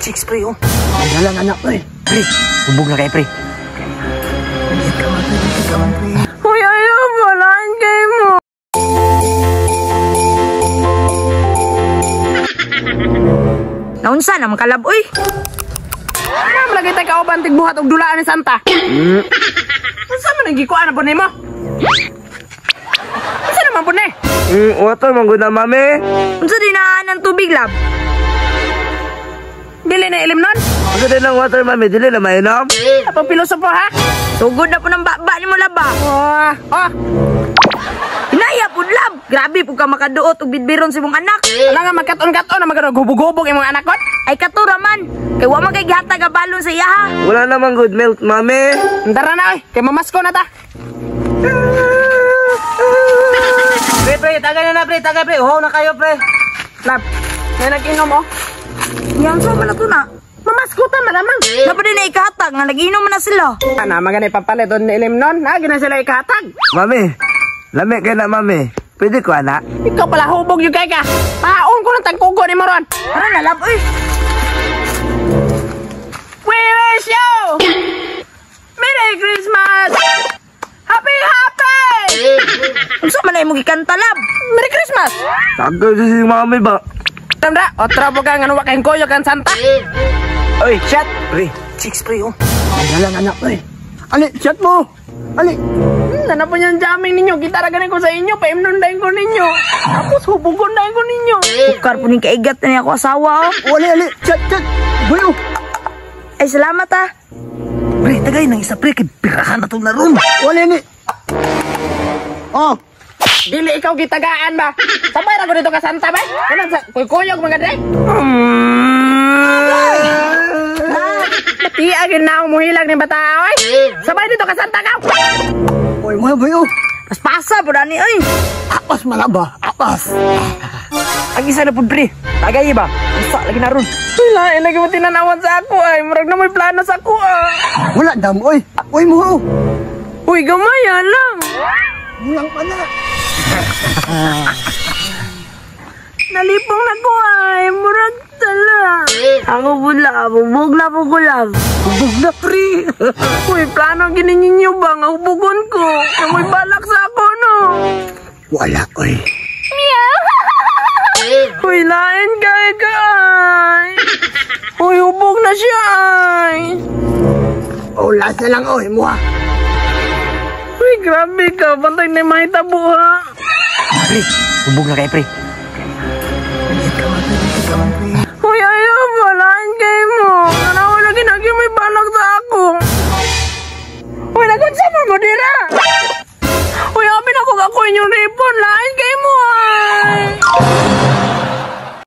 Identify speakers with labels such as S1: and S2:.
S1: Chicks, pre, oh.
S2: Ay, lang anak, pre.
S1: Pre, hubog na kay pre.
S3: Uy, ayaw, walaan kayo mo.
S4: Naunsa naman kalab, uy.
S3: Ano lagi tayo kauban tigbuhat og dulaan ni Santa? Unsa man ang gikuan na po nimo? Unsa naman po ni?
S2: Water man gud na, mami.
S4: Unsa din na ng tubig, lab?
S3: Dili na ilim nun?
S2: Unsa din ang water, mami? Dili na mainom?
S3: Apang pilosopo, ha?
S4: Sugod na po ng baba ni mo, lab, ah.
S3: Oh, oh.
S4: Hinaya po, lab. Grabe po ka makaduot og bidbiron sa imong anak.
S3: Ala nga magkaton-katon na magano gubog-gubog imong anak kon.
S4: Ay katura man. Kay wa man kay gihatag ang balon sa iyaha.
S2: Wala namang good milk, mami.
S3: Tara na oy, kay mamasko na ta.
S1: Pre, pre, tagay na na, pre. Tagay, pre. Uhaw na kayo, pre.
S3: Lab, may nag-inom oh.
S4: Yan sa man na to na.
S3: Mamasko ta malamang.
S4: Napa din na ikahatag nga nag-inom man na sila.
S3: Ana magani papalit on ilim nun. Na gina sila ikahatag.
S2: Mami, lami kay na, mami. Pwede ko, anak?
S3: Ikaw pala hubog yung kay ka. Paon ko ng tagkugo ni Moron.
S4: Tara na, lab, uy.
S3: We wish you Merry Christmas! Happy happy!
S4: Unsa man na imong gikanta, lab?
S3: Merry Christmas!
S2: Tagay si mami ba?
S3: Tanda, otro po ka nga wa kayong koyo kan Santa.
S1: Oy, chat. Pre, chicks, pre, oh.
S2: Ay, lang anak, pre. Ali, chat mo. Ali.
S3: Nana po niyang jamming ninyo. Gitara ganin ko sa inyo. Paimnon dahil ko ninyo. Tapos hubugon dahil ko ninyo.
S4: Bukar po ning kaigat na niya ako asawa, oh.
S2: Ali, ali, chat, chat. Boy, oh.
S4: Ay, salamat, ah.
S1: Pre, tagay ng isa, pre. Kay pirahan na itong laron.
S2: Ali, ali. Oh.
S3: Dili ikaw gitagaan ba? Sabay ra ko dito ka Santa ba? Kanang sa kuy-kuyog mga dre. Mati agin na umuhilag ni bata oy. Sabay dito ka Santa ka.
S2: Oy, mo boy, oh.
S4: Paspasa po dani, oy.
S2: Apas malaba, apas.
S1: Ang isa na po, pre. Tagay ba? Usa lagi na ron.
S3: Uy, lain lagi mo tinanawan sa ako ay. Murag na may plano sa ako ah.
S2: Wala dam, oy. Oy mo. Oh.
S3: Uy, gamaya lang.
S2: Mulang pa na.
S3: Nalipong na ko ay. Murag tala.
S4: Ako po, lab. Hubog na po ko, lab.
S1: Hubog na, pre.
S3: Uy, plano gini ninyo ba nga hubugon ko? Namoy balak sa ako, no?
S2: Wala, oy.
S3: Uy, lain kay ka ay. Uy, hubog na siya ay.
S2: Oh, last na lang, oy, mo.
S3: Uy, grabe ka. Bantay na mahitabo ha.
S1: Pre, hubog na kay pre.
S3: Uy, ayaw, walaan kayo mo. Nanawa na ginagi may balak sa ako. Uy, nagunsa mo mo dira. Uy, abi na ko ako inyong ripon. Lain